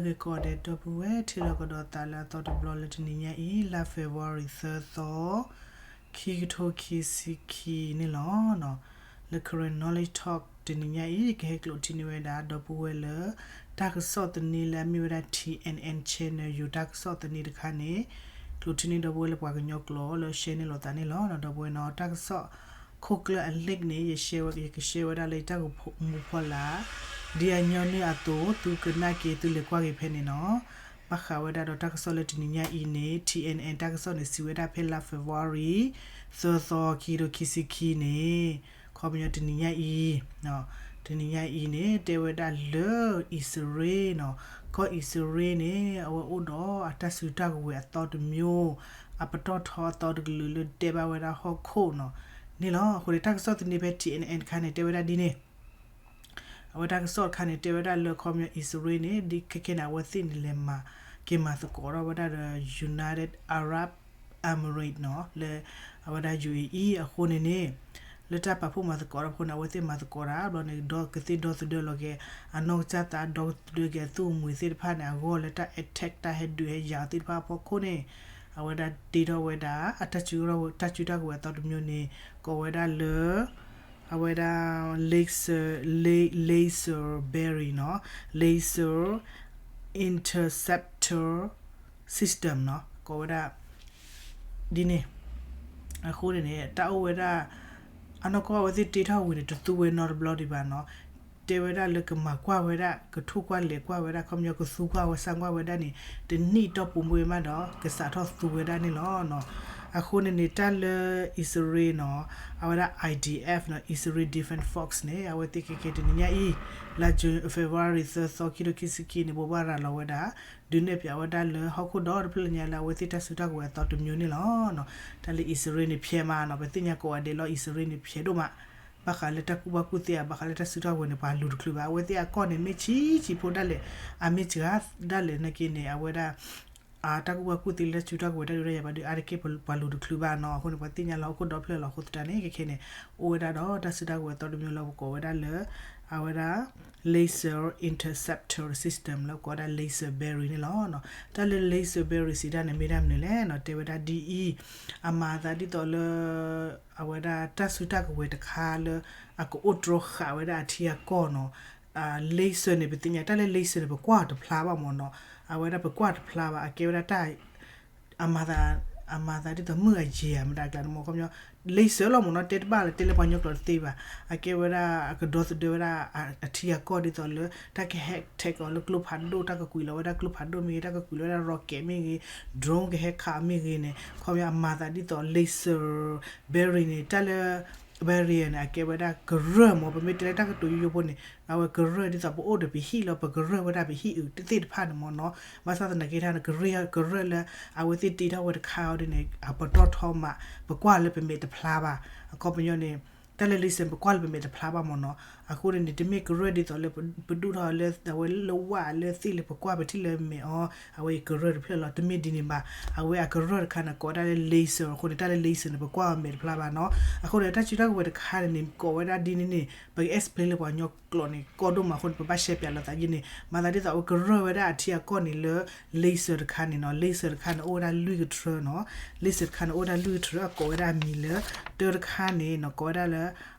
ဂ့ၤကိးဂၤဒဲး ဒီပုၢ်ဝဲၢ် ထံၣ်လိာ်ကဒီးသးလၢအသီတဘျီလၢတနံၤညါအံၤ လါ February သၢသီ ခံကထိခံဆံခံန့ၣ်လီၤ. လၢ Karen Knowledge Talk တနံၤညါအံၤ ကဟဲကျိးထံန့ၢ်ဝဲဒၣ် ဒီပုၢ်ဝဲၢ်လၢ တၢ်ကစီၣ်သန့လၢအမ့ၢ်ဝဲဒၣ် T N N Channel ယိၤတၢ်ကစီၣ်သန့တခါန့ၣ် ကျိးထံန့ၢ်ဒီပုၢ်ဝဲၢ်လၢပှၤကညီကျိာ်လၢ share န့ၢ်လိာ်သးန့ၣ်လီၤ. ဒီပုၢ်ဝဲၢ်နီၤ တၢ်ကစီၣ်ခိၣ်ကျၢၢ်အ link န့ၣ် ယ share ဝဲ ယက share ဝဲဒၣ်လၢယတၢ်ဂီၤမူဖီလာ် ဒ်အညီနုၢ်အသိး သုကနၣ်က့ၤ သုလဲၤကွၢ်က့ၤဖဲန့ၣ်နီၤ. ဘၣ်ဃးဝဲဒၣ်ဒီးတၢ်ကစီၣ်လၢတနံၤညါအံၤန့ၣ် T N N တၢ်ကစီၣ်န့ၣ် စံးဝဲဒၣ်ဖဲလါ February သၢသီ ခံကထိခံဆံခံန့ၣ် ခီပညီတနံၤညါအံၤ တနံၤညါအံၤန့ၣ် တဲဝဲဒၣ်လၢ အံၣ်စရ့လးနီၤ ကီၢ်အံၣ်စရ့လးန့ၣ် အဝဲအိၣ်ဒီးအတၢ်စုတၢ်ကဝဲၤအသီတမျိုး အပတီၢ်ထီအသီတကလုာ်လၢတဲဘၣ်ဝဲဒၣ်ဟီၣ်ခိၣ်နီၤန့ၣ်လီၤ. အဃိန့ၣ် တၢ်ကစီၣ်သန့ဖဲ T N N တခါန့ၣ် တဲဝဲဒၣ်ဒ်န့ၣ် အဝဲတၢ်ကစီၣ်တခါန့ၣ် တဲဝဲဒၣ်လၢခီပညီအံၣ်စရ့လးန့ၣ် ဒ်ခဲကဲန့ၣ် အဝဲသ့ၣ်န့ၣ်လဲၤမၤက့ၤမၤသကိးထီၣ်ဝဲဒၣ်ဒီး United Arab Emirates နီၤ လၢအဝဲဒၣ် U A E အဃိန့ၣ်န့ၣ် လၢတၢ်ပာ်ဖှိၣ်မၤသကိးတၢ်ဖဲန့ၣ် အဝဲသ့ၣ်မၤသကိးတၢ်ဘျီန့ၣ် ဒီးကသ့ၣ်ဒီသဒၢလီၤက့ၤ အနီၢ်ကစၢ်သး ဒီသဒၢက့ၤအသူၣ်အမှံၤသ့ၣ်တဖၣ်န့ၣ် အဂီၢ်လၢတၢ် attack တၢ်ဟဲဒုးဟဲယၤသ့ၣ်တဖၣ်အဖီခိၣ်န့ၣ် အဝဲဒၣ်တ့ထီၣ်ဝဲဒၣ် အတၢ်စု တၢ်စုတၢ်ကဝဲၤအသီတမျိုးန့ၣ် ကိးဝဲဒၣ်လၢ အဝဲဒၣ် laser, la-, laser bearing နီၤ laser interceptor system နီၤ ကိးဝဲဒၣ် ဒ်န့ၣ် အဃိန့ၣ်န့ၣ် တၢ်အိၣ်ဝဲဒၣ် အနီၢ်ကီၢ်အဝဲသ့ၣ်တ့ထီၣ်ဝံၤန့ၣ် တသူဝဲနီတဘျီဒံးဘၣ်နီၤ တဲဝဲဒၣ်လၢကမၤကွၢ်ဝဲဒၣ် ကထိၣ်ကွၢ်လဲၤကွၢ်ဝဲဒၣ် ခီပညီကသူကွၢ်ဝဲဆၣ်ကွၢ်ဝဲဒၣ်န့ၣ် တနံၣ်တီၢ်ပူၤမ့ၢ်မးဒီး ကစးထီၣ်သူဝဲဒၣ်န့ၣ်လီၤ. အဃိန့ၣ်န့ၣ် တၢ်လၢအံၣ်စရ့လးနီၤ အဝဲဒၣ် I D F နီၤ Israel Defense Force န့ၣ် အဝဲသ့ၣ်ခဲကဲတနံၤညါအံၤ လါ June, February သၢသီ ခံကထိခံဆံခံန့ၣ် ဘိးဘၣ်ရၤလီၤဝဲဒၣ် ဒုးနဲၣ်ဖျါဝဲဒၣ်လၢဟီၣ်ခိၣ်ဒီတဖျၢၣ်ညါလၢအဝဲသ့ၣ်တၢ်စုတၢ်ကဝဲၤအသီတမျိုးန့ၣ်လီၤ. တၢ်လၢအံၣ်စရ့လးန့ၣ်ဖျဲးမးနီၤ ပသ့ၣ်ညါကိးဂၤဒဲးလီၤ အံၣ်စရ့လးန့ၣ်ဖျဲးဒိၣ်မး ဘၣ်ဃးလၢတၢ်ကူၣ်ဘၣ်ကူၣ်သ့ဧါ ဘၣ်ဃးလၢတၢ်စုတၢ်ကဝဲၤန့ၣ် ပှၤလူၤတချုးဘၣ် အဝဲသ့ၣ်အကီၢ်န့ၣ် မ့ၢ်ဆံးဆံးဖိဒၣ်လဲာ် အမ့ၢ်စှၤဒၣ်လဲာ်နာ်က့န့ၣ် အဝဲဒၣ် တၢ်ကူၣ်ဘၣ်ကူၣ်သ့လၢတၢ်စုတၢ်ကဝဲၤတၢ်ဒုးတၢ်ယၤဘၣ်ဒီး အါတက့ၢ်ပှၤလူၤတချုးဘၣ်နီၤ အဃိန့ၣ် ပှၤသ့ၣ်ညါလၢဟီၣ်ခိၣ်ဒီဖျၢၣ်လီၤ အဃိသတးန့ၣ် ခဲခဲန့ၣ် အိၣ်ဝဲဒၣ်ဒီးတၢ်စုတၢ်ကဝဲၤအသီတမျိုးလၢပကိးဝဲဒၣ်လၢ အဝဲဒၣ် laser interceptor system လၢကိးဝဲဒၣ် laser bearing န့ၣ်လီၤ. တၢ်လၢ laser bearing စံးတၢ်န့ၣ်မ့ၢ်ဒၣ်မနုၤလဲၣ်နီၤ တဲဝဲဒၣ်ဒ်အံၤ အမၤအသးဒ်သိးလၢ အဝဲဒၣ်တၢ်စုတၢ်ကဝဲၤတခါလၢ အကအိၣ်တြီဃာ်ဝဲဒၣ်အထံအကီၢ်နီၤ laser န့ၣ် ပသ့ၣ်ညါတၢ်လၢ laser န့ၣ် ပကွၢ်တဖျါဘၣ်မ့ၢ်နီၤ အဝဲဒၣ်ပကွၢ်တဖျါဘၣ် အကဲဝဲဒၣ်တၢ် အမၤသး အမၤသးဒ်သိးမုၢ်အယံၤဧါ မတၤအကျါန့ၣ်မ့ၢ် ခီပညီ laser လီၤမ့ၢ်နီၤ တဲတဘၣ်လၢတဲလၢပှၤကညီကျိာ်တသ့ဘၣ် အကဲဝဲဒၣ်အကဒီသဒၢဝဲဒၣ်အထံအကီၢ်ဒ်သိးလၢ တၢ်ကဟဲ attack အီၤလၢကျိဖးဒိၣ် တၢ်ကကွံာ်လီၤဝဲဒၣ်ကျိဖးဒိၣ်မ့ၢ်ဂ့ၤ တၢ်ကကွံာ်လီၤဝဲဒၣ် rocket မ့ၢ်ဂ့ၤ drone ကဟဲခးအီၤမ့ၢ်ဂ့ၤန့ၣ် ခီပညီအမၤသးဒ်သိး laser bearing န့ၣ် တၢ်လၢ bearing န့ၣ် အကဲဝဲဒၣ်ကရၢၢ်မ့ၢ် ပမ့ၢ်တဲလၢတၢ်ကတိၤယိယိဖိန့ၣ် အဝဲကရၢၢ်ဒ်သိးပအိၣ်ဒီးပဟံၣ်လီၤ ပကရၢၢ်ဝဲဒၣ်ပဟံၣ်အုးသ့ၣ်တဖၣ်န့ၣ်မ့ၢ်နီၤ ဘၣ်ဆၣ်သနာ်က့တၢ်န့ၣ် ကရၢၢ် ကရၢၢ်လၢ အဝဲသ့ၣ်တ့ထီၣ်ဝဲတခါအီၤဒ်န့ၣ် အပတီၢ်ထီမး ပကွၢ်လၢပမဲာ်တဖျါဘၣ် အခီပညီန့ၣ် တၢ်လၢ laser ပကွၢ်လၢပမဲာ်တဖျါဘၣ်မ့ၢ်နီၤ အဃိန့ၣ်န့ၣ် တမ့ၢ်ကရၢၢ်ဒ်သိးလၢ ပဒူၣ်ထီၣ်လၢအဝဲလၢဝၣ်လၢသ့ၣ်လၢပကွၢ်ပထံၣ်လၢမဲာ်အီၤ အဝဲအံၤကရၢၢ်တဖျၢၣ်လီၤ တမ့ၢ်ဒ်န့ၣ်ဘၣ် အဝဲအကရၢၢ်တခါန့ၣ် ကိးဝဲဒၣ်လၢ laser အဃိန့ၣ် တၢ်လၢ laser န့ၣ် ပကွၢ်အီၤမဲာ်တဖျါဘၣ်နီၤ အဃိန့ၣ် တၢ်စုတၢ်ကဝဲၤတခါန့ၣ်န့ၣ် ကိးဝဲဒၣ်ဒ်န့ၣ်န့ၣ် ပက explain လၢပှၤကညီကျိာ်န့ၣ် ကီဒိၣ်မးအဃိန့ၣ် ပဘၣ်ရှဲပၠးလိာ်သးယဲန့ၣ် မၤသးဒ်သိးအဝဲကရၢၢ်ဝဲဒၣ်အထံအကီၢ်န့ၣ်လၢ laser တခါန့ၣ်နီၤ laser တခါန့ၣ် အိၣ်ဝဲဒၣ်လွံၢ်ကထြၢနီၤ laser တခါန့ၣ် အိၣ်ဝဲဒၣ်လွံၢ်ကထြၢ အကိးဝဲဒၣ်အမံၤလၢ တၢတခါန့ၣ်နီၤ ကိးဝဲဒၣ်လၢ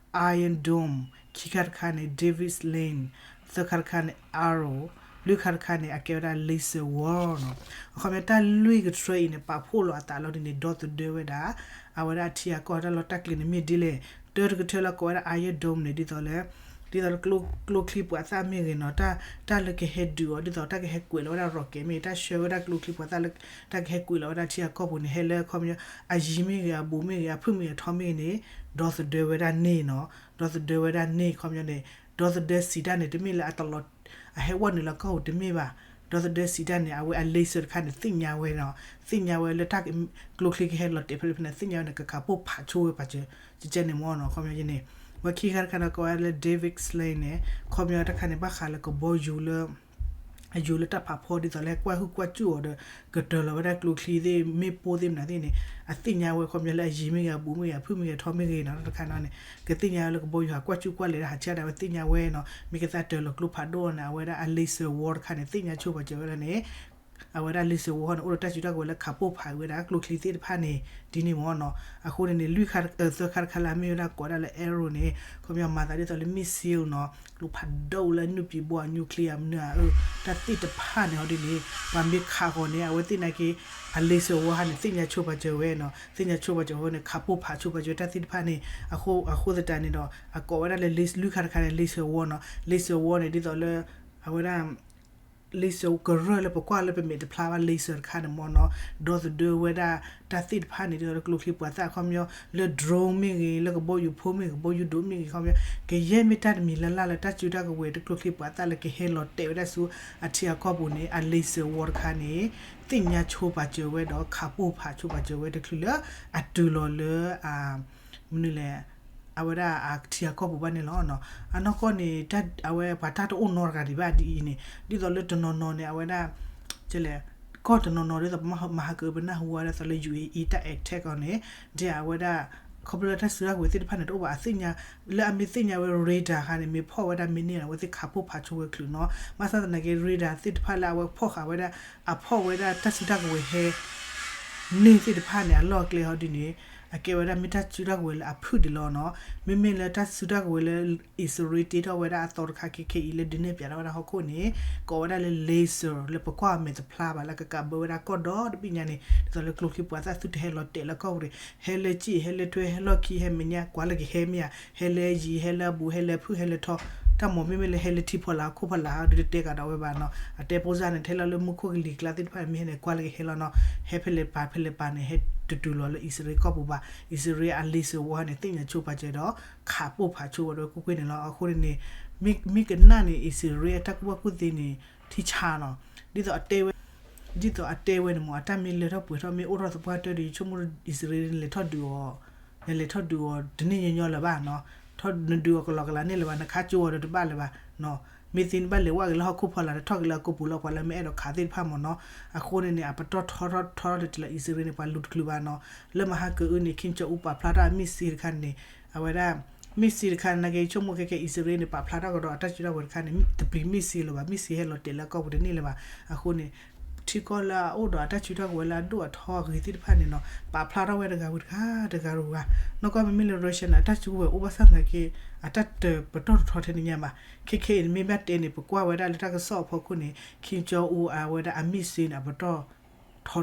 Iron Dome ခံခါတခါန့ၣ် David's Sling သၢခါတခါန့ၣ် Arrow လွံၢ်ခါတခါန့ၣ် အကဲဝဲဒၣ် laser war နီၤ အခီပညီတၢ်လွံၢ်ကထြၢအံၤန့ၣ် ပာ်ဖှိၣ်လီၤအသးလီၤဒ်န့ၣ် ဒီသဒၢဝဲဒၣ် အဝဲဒၣ်အထံအကီၢ်တၢ်လီၢ်တၢ်ကျဲၤန့ၣ်မ့ၢ်ဒ်လဲၣ် တၢတကထၢလၢကိးဝဲဒၣ် Iron Dome န့ၣ် ဒ်သိးလၢ ဒ်သိးလၢကျိချံပှၤသၣ်မ့ၢ်ဂ့ၤနီၤ တၢ်လၢကဟဲဒုးအီၤ ဒ်သိးတၢ်ကဟဲကွဲးလီၤဝဲဒၣ် rocket မ့ၢ်ဂ့ၤ တၢ်ဆှၢဝဲဒၣ်ကျိချံပှၤသၣ်လၢ တၢ်ကဟဲကွဲးလီၤဝဲဒၣ်ထံအကီၢ်ပူၤန့ၣ် ဟဲလၢခီပညီ အယံၤမ့ၢ်ဂ့ၤ အဘူးမ့ၢ်ဂ့ၤ အဖုၣ်မ့ၢ်ဂ့ၤ အထီမ့ၢ်ဂ့ၤန့ၣ် ဒီသဒၢဝဲဒၣ်န့ၣ်နီၤ ဒီသဒၢဝဲဒၣ်န့ၣ် ခီပညီန့ၣ် ဒီသဒၢစံးတၢ်န့ၣ် တမ့ၢ်လၢအတလီၤ အဟဲဝဲနုာ်လီၤကီၢ်ပူၤတမ့ၢ်ဘၣ် ဒီသဒၢစံးတၢ်န့ၣ် အဝဲအ laser တခါန့ၣ် သ့ၣ်ညါဝဲနီၤ သ့ၣ်ညါဝဲလၢတၢ်ကျိချံကဟဲလီၤတဲာ်ဖဲလဲၣ်ဖဲန့ၣ် သ့ၣ်ညါဝဲန့ၣ် ကကးပိၢ်ဖးဆိဝဲပာ်စၢၤ ကကဲန့ၣ်မ့ၢ်နီၤ ခီပညီယဲန့ၣ် ဝဲခံခါတခါန့ၣ် ကိးဝဲဒၣ်လၢ David's Sling န့ၣ် ခီပညီတၢ်ခါန့ၣ် ဘၣ်ဃးလၢကဘီယူၤလၢ အယိၤလၢတၢ်ဖးဖီဒ်သိးလၢဟဲကွၢ်ဟုၣ်ကွၢ်စူၣ်အီၤဒီး ကတၢၢ်လီၤဝဲဒၣ်ကျိချံသ့ၣ် မ့ၣ်ပိၢ်သ့ၣ်မနုၤသ့ၣ်န့ၣ် အသ့ၣ်ညါဝဲခီပညီလၢအယံၤမ့ၢ်ဂ့ၤ အဘူးမ့ၢ်ဂ့ၤ အဖုၣ်မ့ၢ်ဂ့ၤ အထီမ့ၢ်ဂ့ၤနီၤ တၢ်တခါနီၤန့ၣ် ကသ့ၣ်ညါဝဲလၢကဘီယူၤဟးကွၢ်စူၣ်ကွၢ်လဲၤဒၣ်ဟးဆါဒၣ်ဝဲသ့ၣ်ညါဝဲနီၤ မ့ၢ်ကသးတၢၢ်လီၤကျိဖးဒိၣ်အီၤန့ၣ် အဝဲဒၣ်အ laser war တခါန့ၣ် သ့ၣ်ညါဆိပာ်စၢၤဝဲလၢန့ၣ် အဝဲဒၣ် laser war န့ၣ် အိၣ်ဒီးတၢ်စုတၢ်ကဝဲၤလၢခးပိၢ်ဖးဝဲဒၣ်ကျိချံသ့ၣ်တဖၣ်န့ၣ် ဒ်န့ၣ်မ့ၢ်နီၤ အဃိန့ၣ်န့ၣ် လွံၢ်ခါ သၢခါတခါလၢအမ့ၢ်ဝဲဒၣ်ကိးဒၣ်လၢ arrow န့ၣ် ခီပညီမၤသးဒ်သိးလၢ missile နီၤ ကျိဖးဒိၣ်လၢ nuclear bomb nuclear မနုၤဧါ တၢ်သ့ၣ်တဖၣ်န့ၣ် ဟီဒ်န့ၣ် ပှၤမ့ၢ်ခးဃီၤန့ၣ် အဝဲသ့ၣ်နာ်က့ အ laser war ဟါန့ၣ် သ့ၣ်ညါဆိပာ်စၢၤဝဲနီၤ သ့ၣ်ညါဆိပာ်စၢၤဝဲန့ၣ် ခးပိၢ်ဖးဆိပာ်စၢၤတၢ်သ့ၣ်တဖၣ်န့ၣ် အဃိ အဃိသတးန့ၣ်ဒီး အကိးဝဲဒၣ်လၢ laser လွံၢ်ခါတခါန့ၣ် laser war နီၤ laser war န့ၣ် ဒ်သိးလၢ အဝဲဒၣ် laser ကရၢၢ်လၢပကွၢ်လၢပမဲာ်တဖျါဘၣ် laser တခါန့ၣ်မ့ၢ်နီၤ ဒီသဒၢဝဲဒၣ် တၢ်သ့ၣ်တဖၣ်န့ၣ် ဒ်သိးလၢကျိချံပှၤသၣ်ခီပညီ လၢ drone မ့ၢ်ဂ့ၤ လၢကဘီယူၤဖိမ့ၢ်ဂ့ၤ ကဘီယူၤဒိၣ်မ့ၢ်ဂ့ၤ ခီပညီ ကယဲၢ်မ့ၢ်တၢ်တမံၤလၢ်လၢ်လၢတၢ်စုတၢ်ကဝဲၤတကျိချံပှၤသၣ်လၢကဟဲလီၤတဲာ်ဝဲဒၣ်ဆူ အထံအကီၢ်ပူၤန့ၣ် အ laser war တခါန့ၣ် သ့ၣ်ညါဆိပာ်စၢၤဝဲဒီး ခးပိၢ်ဖးဆိပာ်စၢၤဝဲတချုးလၢ အတုၤလီၤလၢ မနုၤလဲၣ် အဝဲဒၣ်အထံအကီၢ်ပူၤဘၣ်န့ၣ်လီၤ. အနီၢ်ကီၢ်န့ၣ် အဝဲပှၤတၢ်တအိၣ်နီတဂၤဒံးဘၣ်ဒ်အံၤန့ၣ် ဒ်သိးလၢတနီၤနီၤန့ၣ် အဝဲဒၣ် ကဲလဲၣ် ကီၢ်တနီၤနီၤဒ်သိးပမၤဟးကၢပနၢ်ဟူဝဲဒ်သိးလၢ ယူၣ်အ့အံ တၢ် attack အီၤန့ၣ် ဒ်အဝဲဒၣ် ခီဖျိလၢတၢ်စုတၢ်ကဝဲၤသ့ၣ်တဖၣ်န့ၣ် တအိၣ်ဘၣ်အသ့ၣ်ညါ လၢအမ့ၢ်သ့ၣ်ညါဝဲ radar ခါန့ၣ် မ့ၢ်ဖီၣ်ဝဲဒၣ်မ့ၢ်န့ၢ်န့ၣ် အဝဲသ့ၣ်ခးပိၢ်ဖးဆိဝဲချုးနီၤ ဘၣ်ဆၣ်သနာ်က့ radar သ့ၣ်တဖၣ်လၢအဝဲဖီၣ်ဃာ်ဝဲဒၣ် အဖီၣ်ဝဲဒၣ်တၢ်စုတၢ်ကဝဲၤဟဲ န့ၢ်သ့ၣ်တဖၣ်န့ၣ် အလီၢ်အကျဲဟီဒ်န့ၣ် အကဲဝဲဒၣ်မ့ၢ်တၢ်စုတၢ်ကဝဲၤလၢအဖုၣ်ဒံးလီၤနီၤ မ့မ့ၢ်လၢတၢ်စုတၢ်ကဝဲၤလၢ အံၣ်စရ့လးတ့ထီၣ်ဝဲဒၣ်အသီတခါခဲခဲအံၤလၢဒုးနဲၣ်ပၠးထီၣ်ဝဲဒၣ်ဟီၣ်ခိၣ်န့ၣ် ကိးဝဲဒၣ်လၢ laser လၢပကွၢ်အမဲာ်တဖျါဘၣ်လၢကကးဘၢဝဲဒၣ်ကီၢ်ဒီတဘ့ၣ်ညါန့ၣ် ဒ်သိးလၢကျိချံပှၤသၣ်သုတဟဲလီၤတဲာ်လၢကီၢ်ပူၤန့ၣ် ဟဲလၢစ့ၣ် ဟဲလၢထွဲ ဟဲလီၢ်ခံ ဟဲမဲာ်ညါ ကွၢ်လၢကဟဲမ့ၢ်ဧါ ဟဲလၢယံၤ ဟဲလၢအဘူး ဟဲလၢဖုၣ် ဟဲလၢထီ တၢ်မၤမ့မ့ၢ်လၢဟဲလၢထံဖီလာ်ဟီၣ်ခိၣ်ဖီလာ် ဒုးတတဲကးဒီးဝဲဘၣ်နီၤ အတဲပိစၢ်န့ၣ် ထဲလီၤလၢမူခိၣ်ကလံၤကျါသ့ၣ်တဖၣ်မ့ၢ်ဟဲန့ၣ် ကွၢ်လၢကဟဲလီၤနီၤ ဟဲဖဲလဲၣ်ပၤဖဲလဲၣ်ပၤန့ၣ် ဟဲတတုၤလီၤလၢအံၣ်စရ့လးကီၢ်ပူၤဘၣ် အံၣ်စရ့လးအ laser war န့ၣ် သ့ၣ်ညါဆိပာ်စၢၤဒီး ခးပိၢ်ဖးဆိဝဲဒီးကွ့ၢ်ကွ့ၢ်န့ၣ်လီၤ. အဃိန့ၣ်န့ၣ် မ့ၢ်ကနၣ်န့ၣ် အံၣ်စရ့လးအတၢ်ကူၣ်ဘၣ်ကူၣ်သ့န့ၣ် ထံဆါနီၤ ဒ်သိးအတဲဝဲ ဒ်သိးအတဲဝဲန့ၣ်မ့ၢ် အတၢ်မ့ၢ်လၢထီၣ်ပှဲၤထီၣ် မ့ၢ်အိၣ်ထီၣ်သပှၢ်တၢၢ်ဒီး ယဆိကမိၣ်အံၣ်စရ့လးန့ၣ် လဲၤထီၣ်ဒုးအီၤ လဲၤထီၣ်ဒုးအီၤတန့ၢ်ညီညီလၢၤဘၣ်နီၤ နဒုးအီၤကလီကလီန့ၣ်လၢၤဘၣ် နခးကၠိအီၤဒီးတဘၣ်လၢၤဘၣ်နီၤ မ့ၢ်သ့န့ၣ်ဘၣ်လဲၤဝဲက့ၤလၢဟီၣ်ခိၣ်ဖီလာ် နထီၣ်က့ၤလၢအကိာ်ပူၤလီၤ ပှၤလၢမ့ၢ်အဲၣ်ဒိးခးသ့ၣ်တဖၣ်မ့ၢ်နီၤ အဃိန့ၣ်န့ၣ် အပတီၢ်ထီထီထီထီတတုၤလၢအံၣ်စရ့လးန့ၣ် ပှၤလူၤတချုးဘၣ်နီၤ လၢမဟါကအုန့ၣ် Kim Jong Un ပာ်ဖျါထီၣ်အ missile တခါန့ၣ် အဝဲဒၣ် missile တခါန့ၣ် နာ်က့ဆိကမိၣ်ခဲကဲ အံၣ်စရ့လးန့ၣ် ပာ်ဖျါထီၣ်ကဒီးအတၢ်စုတၢ်ကဝဲၤတခါန့ၣ် တပျံၤ missile လၢၤဘၣ် missile ဟဲလီၤတဲာ်လၢအကီၢ်ပူၤတန့ၢ်လၢၤဘၣ် အဃိန့ၣ် ထံကီၢ်လၢအအိၣ်ဒီးအတၢ်စုတၢ်ကဝဲၤလၢအဒိၣ်အထီအဂ့ၤသ့ၣ်တဖၣ်န့ၣ်နီၤ ပာ်ဖျါထီၣ်ဝဲတဂၤဝံၤတဂၤ တဂၤဝံၤတဂၤ နီၢ်ကီၢ်မ့မ့ၢ်လၢ Russia န့ၣ် အတၢ်စုကဝဲၤအိၣ်ဘၣ်ဆၣ်သနာ်က့ အတၢ်တပတီၢ်တထီထဲန့ၣ်ညါဘၣ် ခဲခဲအံၤန့ၣ် မ့ၢ်ဘၣ်တဲန့ၣ် ပကွၢ်ဝဲဒၣ်လၢတၢ်ကစီၣ်အဖီခိၣ်န့ၣ် Kim Jong Un အဝဲဒၣ်အ missile န့ၣ် အပတီၢ် ထီ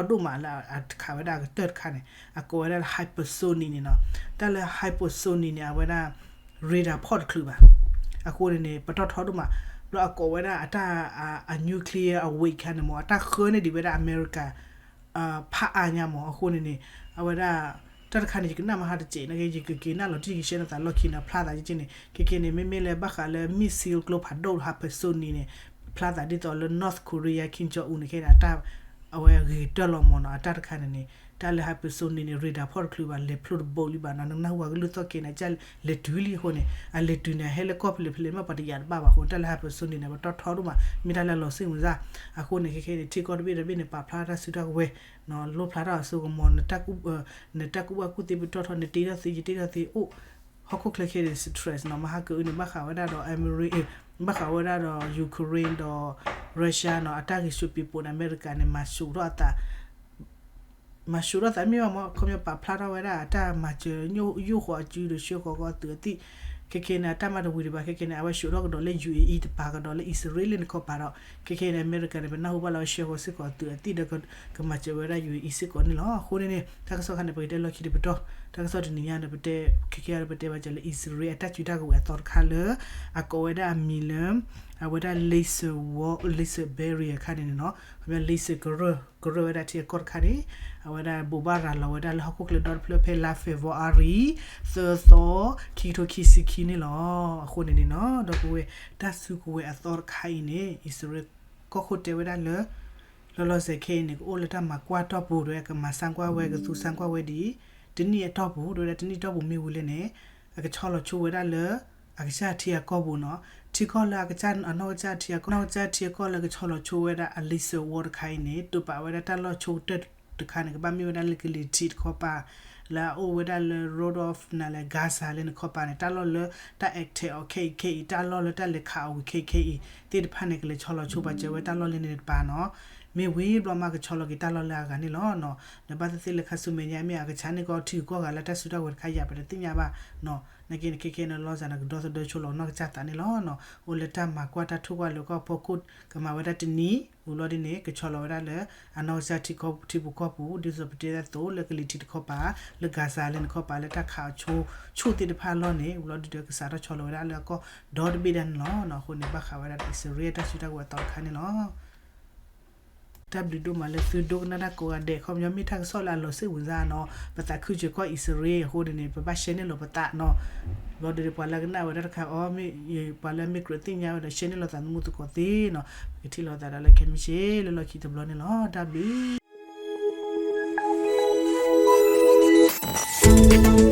ဒိၣ်မးလၢအခးဝဲဒၣ်အကတၢၢ်တခါန့ၣ် အကိးဝဲဒၣ်လၢ hypersonic န့ၣ်နီၤ တၢ်လၢ hypersonic န့ၣ် အဝဲဒၣ် radar ဖီၣ်တချုးဘၣ် အဃိန့ၣ်န့ၣ် ပတီၢ်ထီဒိၣ်မး ဘျီအကိးဝဲဒၣ်အတၢ် အ nuclear အ weight ခါန့ၣ်မ့ၢ် အတၢ်ဃၢန့ၢ်ဒံးဝဲဒၣ်အမဲရကၤ ဖးအါညါမ့ၢ် အဃိန့ၣ်န့ၣ် အဝဲဒၣ် တၢ်တခါန့ၣ် ယကနၣ်မဟါတစဲး နာ်က့ ယကက့ၤနၣ်လီၤတံၢ် ယကရှဲနသးလီၢ်ခံန့ၣ် ဖျါသးယက့န့ၣ် ခဲခဲန့ၣ် မ့မ့ၢ်လၢဘၣ်ဃးလၢ missile ကျိဖးဒိၣ် hypersonic န့ၣ် ဖျါသးဒ်သိးလၢ North Korea Kim Jong Un န့ၣ် ခဲန့ၣ် အတၢ် အဝဲအဂ့ၤကတၢၢ်လီၤမ့ၢ်နီၤ အတၢ်တခါန့ၣ်န့ၣ် တၢ်လၢ hypersonic န့ၣ် radar ဖီၣ်တချုးဘၣ် လဲၤဖျိတဘိလံဘၣ်နီၤ နကနၢ်ဟူဝဲကလုၢ်သီၣ်က့ၤန့ၣ် လဲၤတုၤလံအဃိန့ၣ် အလဲၤတုၤန့ၣ် ဟဲလၢကီၢ်ဖဲလဲၣ်ဖဲလဲၣ်မ့ၢ်ပှၤတယာ်တဘၣ်ဘၣ်အဃိ တၢ်လၢ hypersonic န့ၣ် ပတီၢ်ထီဒိၣ်မး မ့ၢ်တၢ်လၢလီၤစ့ၣ်မုာ်စၢ် အဃိန့ၣ် ခဲခဲန့ၣ် ထံကီၢ်တဘ့ၣ်တဘ့ၣ်န့ၣ် ပာ်ဖျါတၢ်စုတၢ်ကဝဲၤ လိၣ်ဖျါထီၣ်အစိကမီၤ နတၢ်ကူၣ်ဘၣ်ကူၣ်သ့ပတီၢ်ထီ နတ့ထီၣ်သ့ ယတ့ထီၣ်သ့အိၣ် ဟီၣ်ခိၣ်ချၢခဲန့ၣ် stress နီၤ မဟါကအုန့ၣ် ဘၣ်ဃးဝဲဒၣ်ဒီး Emirates ဘၣ်ဃးဝဲဒၣ်ဒီး Ukraine ဒီး Russia နီၤ အတၢ်ဂံၢ်ဆူၣ်ပံၤပိာ်န့ၣ် အမဲရကၤန့ၣ် မၤဆူၣ်ထီၣ်အသး မၤဆူၣ်ထီၣ်သးမ့ၢ်ဘၣ်မ့ၢ် ခီပညီပာ်ဖျါထီၣ်ဝဲဒၣ် အတၢ်မၤစၢၤ ယိၣ်ဃီၤအစုဒီး ဆှၢဃီၤကီၢ်အသုးအသံၣ် ခဲခဲန့ၣ် အတၢ်မၤတဝံၤဒံးဘၣ် ခဲခဲန့ၣ် အဝဲဆှၢထီၣ်ကဒီးလၢ ယူၣ်အ့အံ တပၤကဒီးလၢအံၣ်စရ့လးန့ၣ်ခီပၤဒီး ခဲခဲန့ၣ် အမဲရကၤန့ၣ် ပနၢ်ဟူဘၣ်လၢအဝဲဆှၢဃီၤစ့ၢ်ကီးအသုးအသံၣ်ဒီး ကမၤစၢၤဝဲဒၣ် ယူၣ်အ့အံ စ့ၢ်ကီးန့ၣ်လီၤ. အဃိန့ၣ်န့ၣ် တၢ်ကစီၣ်ခါန့ၣ် ပကတဲလီၢ်ခံတပတီၢ် တၢ်ကစီၣ်တနံၤညါန့ၣ် ပတဲ ခဲခဲအံၤပတဲဘၣ်စၢၤလၢ အံၣ်စရ့လးအတၢ်စုတၢ်ကဝဲၤအသီတခါလၢ အကိးဝဲဒၣ်အမံၤလၢ အဝဲဒၣ် laser wall laser barrier ခါန့ၣ်န့ၣ်နီၤ ခီပညီ laser ကရၢၢ် ကရၢၢ်ဝဲဒၣ်ထံအကီၢ်တခါန့ၣ် အဝဲဒၣ်ဘိးဘၣ်ရၤလီၤဝဲဒၣ်လၢဟီၣ်ခိၣ်ချၢဒီတဖျၢၣ်ဖဲလါ February သၢသီ ခံကထိခံဆံခံန့ၣ်လီၤ. အဃိန့ၣ်န့ၣ်နီၤ ဒီပုၢ်ဝဲၢ် တၢ်စုကဝဲၤအသီတခါအံၤန့ၣ် အံၣ်စရ့လးကီၢ်ခိၣ်တဲဝဲဒၣ်လၢ လီၤလီၤဆဲးဆဲးခဲအံၤန့ၣ် ကအိၣ်လၢတၢ်မၤကွၢ်တီၢ်ပူၤ တဲဝဲဒၣ်ကမၤစၢ်ကွၢ်ဝဲ ကသူစၢ်ကွၢ်ဝဲဒ် တနံၣ်အတီၢ်ပူၤ တဲဝဲဒၣ်တနံၣ်အတီၢ်ပူၤမ့ၢ်ဝံၤလဲၣ်န့ၣ် အကဆီလီၤဆိဝဲဒၣ်လၢ အကစၢ်ထံအကီၢ်ပူၤနီၤ, ထံကီၢ်လၢအကစၢ် အနီၢ်ကစၢ်ထံအကီၢ် နီၢ်ကစၢ်ထံအကီၢ်လၢကဆီလီၤဆိဝဲဒၣ် Elisa War တခါအံၤန့ၣ် တိာ်ပာ်ဝဲဒၣ်တၢ်လီၢ်ဆိကတၢၢ်တခါန့ၣ် ကဘၣ်မ့ၢ်ဝဲဒၣ်လၢကလံၤထံးတခီပၤ လၢအအိၣ်ဝဲဒၣ်လၢ Road of နၤလဲၣ် Gaza လၢန့ၣ်တခီပၤန့ၣ် တၢ်လီၢ်လၢတၢ် attack အီၤခဲအံၤခဲအံၤ တၢ်လီၢ်လၢတၢ်လဲၤခးအီၤဝံၤခဲအံၤခဲအံၤ သ့ၣ်တဖၣ်န့ၣ် ကလဲၤဆီလီၤဆိပာ်စၢၤဝဲတၢ်လီၢ်လၢန့ၣ်တပၤနီၤ. မ့ၢ်ဝံၤဘျီမးကဆီလီၤက့ၤတၢ်လီၢ်လၢအဂၤန့ၣ်လီၤနီၤ. ဒီးဘၣ်သ့ၣ်သ့ၣ်လၢခါဆူမဲာ်ညါ မ့ၢ်အကဆါန့ၣ်ကီးထံဂုၤကီၢ်ဂၤလၢတၢ်စုတၢ်ဝဲၤတခါယၤ ပတသ့ၣ်ညါဘၣ်နီၤ. နာ်က့န့ၣ်ခဲခဲန့ၣ်လီၤစၢ်န့ၣ် ကဒီသဒၢဆိလီၤနီၢ်ကစၢ်သးန့ၣ်လီၤနီၤ. အိၣ်လၢတၢ်မၤကွၢ်တၢ်ထိၣ်ကွၢ်လၢကီၢ်ဖီခိၣ် ကမၤဝဲဒၣ်တနံၤ ဝံၤဘျီဒ်န့ၣ် ကဆီလီၤဝဲဒၣ်လၢ အနီၢ်ကစၢ်ထံကီၢ်ထံပူၤကီၢ်ပူၤ ဒ်သိးပတဲဒၣ်သိးလၢကလံၤထံးတခီပၤ လၢ Gaza လၢန့ၣ်တခီပၤ လၢတၢ်ခးအီၤဆိ ဆိသ့ၣ်တဖၣ်အလီၢ်န့ၣ် ဝံၤဘျီဒ်ဒီးကစးထီၣ်ဆီလီၤဝဲဒၣ်လၢအကီၢ်ဒီတဘ့ၣ်ဒၣ်န့ၣ်လီၤနီၤ. အဃိန့ၣ် ဘၣ်ဃးဝဲဒၣ်ဒီးအံၣ်စရ့လးတၢ်စုတၢ်ဝဲၤအသီတခါန့ၣ်လီၤ. တၢ်ဘျုးဒိၣ်မးလၢသုဒိကနၣ်တၢ်ကိးဂၤဒဲး ခီပညီမ့ၢ်တၢ်ကစီၣ်လၢအလီၤစိတ်ဝင်စားနီၤ ပသးခုစၢၤကီၢ်အံၣ်စရ့လးအဃိန့ၣ်န့ၣ် ပဘၣ် share န့ၢ်လီၤပသးနီၤ. ဘျီဒ်န့ၣ်ပှၤလၢကနၣ်ဝဲတၢ်တခါအီၤ မ့ၢ်ပှၤလၢအမ့ၢ်ကြၢးသ့ၣ်ညါဝဲဒီး share န့ၢ်လီၤသးသမူသကိးသ့နီၤ. ပကထံၣ်လိာ်သးဒီးလၢခဲမုၢ်ဆ့ၣ်လၢလီၢ်ခံတဘျီန့ၣ်လီၤ. တၢ်ဘျုး